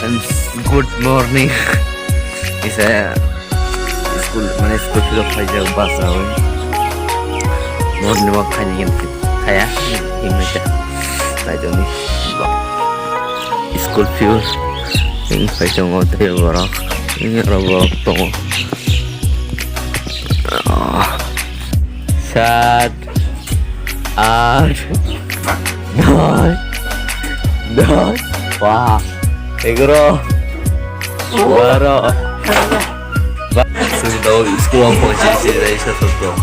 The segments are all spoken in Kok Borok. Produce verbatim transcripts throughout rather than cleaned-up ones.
Good morning. Isa school, mane school philo phaijak bus awi. Morning walk khaini khaya himnai ta. Naitoni school philo. Ini phai tongo tei borok. Ini oro borok tongo. Ah. Sat, aat, noi, dos, wah, egaro, baro. Sumi tau school ang pangsi si dai sa sotto.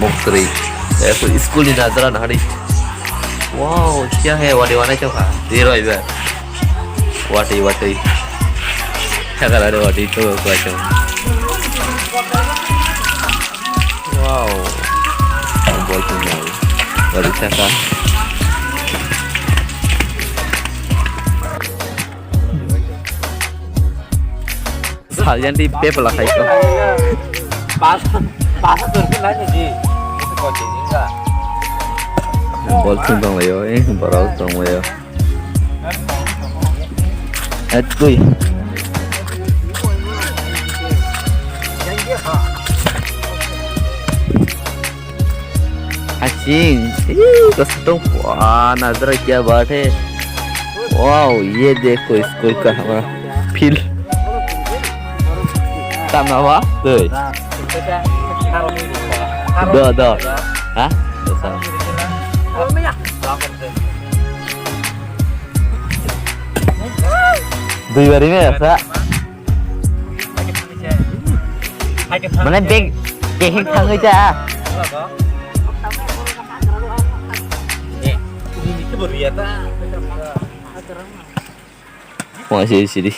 Mokri. School ni nadra nahari. Wow, kya hai? Wadi wana kya kha? Zero iba. Watwi, watwi. Sakala de watwi to kwacham. Wow. Bol tung nai. Watwi saka. Salyan di pe pala khai ko. Pas, pas turun lagi ji. Bol tung tong layo, eh, borok tong layo. Atui. Asing. Ih, kosong. Wah, nazara kya baat hai. Wow, ye dekho school ka hamara field. Tamna wa? Tui. Do, do. Ha? Dosa. Dui bari me asa. Mane bag keheng thangwi cha. Wah, siri, siri.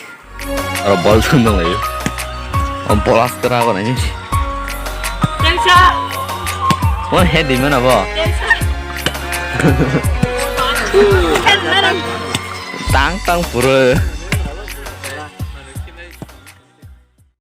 Aro bol thum dong layo. Om polas kra ko nani. Wah, head di mana bo? Tang tang pura.